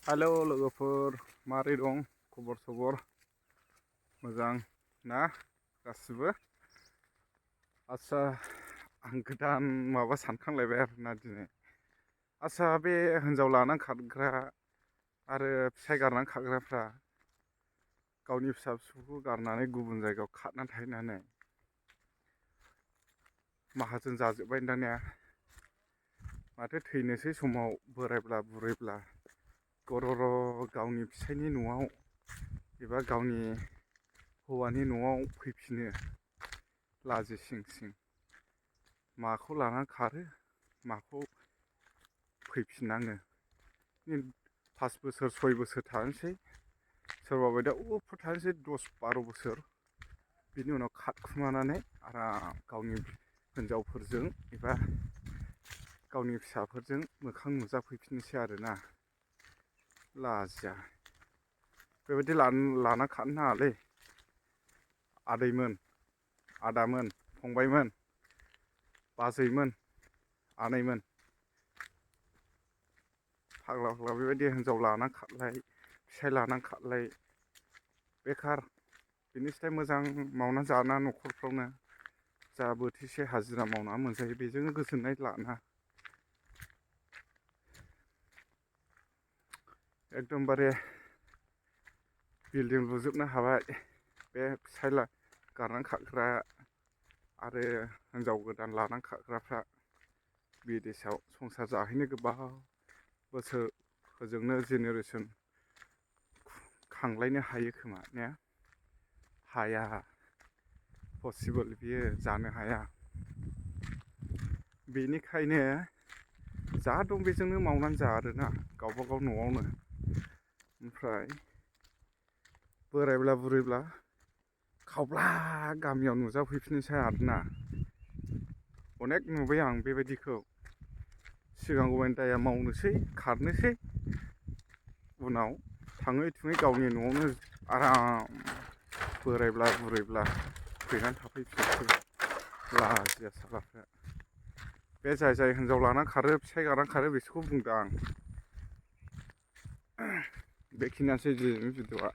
Halo लोगोफोर मारै दं खबर सबर मोजां ना गासिबो आच्छा आं गोदान माबा सानखांलायबाय आरोना दिनै आच्छा बे हिनजाव लानानै खारग्रा आरो फिसाय गारनानै खारग्राफ्रा गावनि फिसा फिसौखौ गारनानै गुबुन जायगायाव खारनानै थाहैनानै माहाजोन जाजोब्बाय दानिया माथो थैनोसै समाव बोरायब्ला बुरैब्ला गरर' गावनि फिसायनि न'आव एबा गावनि हौवानि न'आव फैफिनो लाजिसिं सिं माखौ लानानै खारो माखौ फैफिननाङो 5 बोसोर 6 बोसोर थानोसै सोरबा बायदिया उफोर थानोसै 10-12 बोसोर बिनि उनाव खारखुमानानै आराम गावनि हिनजावफोरजों एबा गावनि फिसाफोरजों मोखां नुजाफैफिननोसै आरोना लाजिया बेबायदि लाना खारनो नाङालै आदैमोन आदामोन फंबायमोन बाजैमोन आनैमोन फाग्ला फाग्ला बेबायदि हिनजाव लाना खारलाय फिसाय लाना खारलाय बेखार बिनिस्राय मोजां मावना जाना न'खरफ्रावनो जा बोथिसे हाजिरा मावना मोनजायो बेजोंनो गोजोननाय लाना एकदमबारे बिल्डिं लुजोबनो हाबाय बे फिसाय गारनानै खारग्रा आरो हिनजाव गोदान लानानै खारग्राफ्रा बिदेशआव संसार जाहैनो गोबां बोसोर होजोंनो जेनेरेसन खांलायनो हायो खोमा ने हाया पसिबोल बियो जानो हाया बेनिखायनो जा दं बेजोंनो मावनानै जा आरोना गावबागाव न'आवनो ओमफ्राय बोरायब्ला बुरैब्ला खावब्ला गामियाव नुजाफैफिननोसै आरोना अनेक नुबाय आं बेबायदिखौ सिगांगौमानि दाया मावनोसै खारनोसै उनाव थाङै थुङै गावनि न'आवनो आराम बोरायब्ला बुरैब्ला फैनानै थाफैफिननोसै लाजिया सालाफ्रा बे जाय हिनजाव लाना खारो फिसाय गारनानै खारो बिसोरखौ बुंदों आं बेखिनियानोसै दिनैनि भिडिअ'आ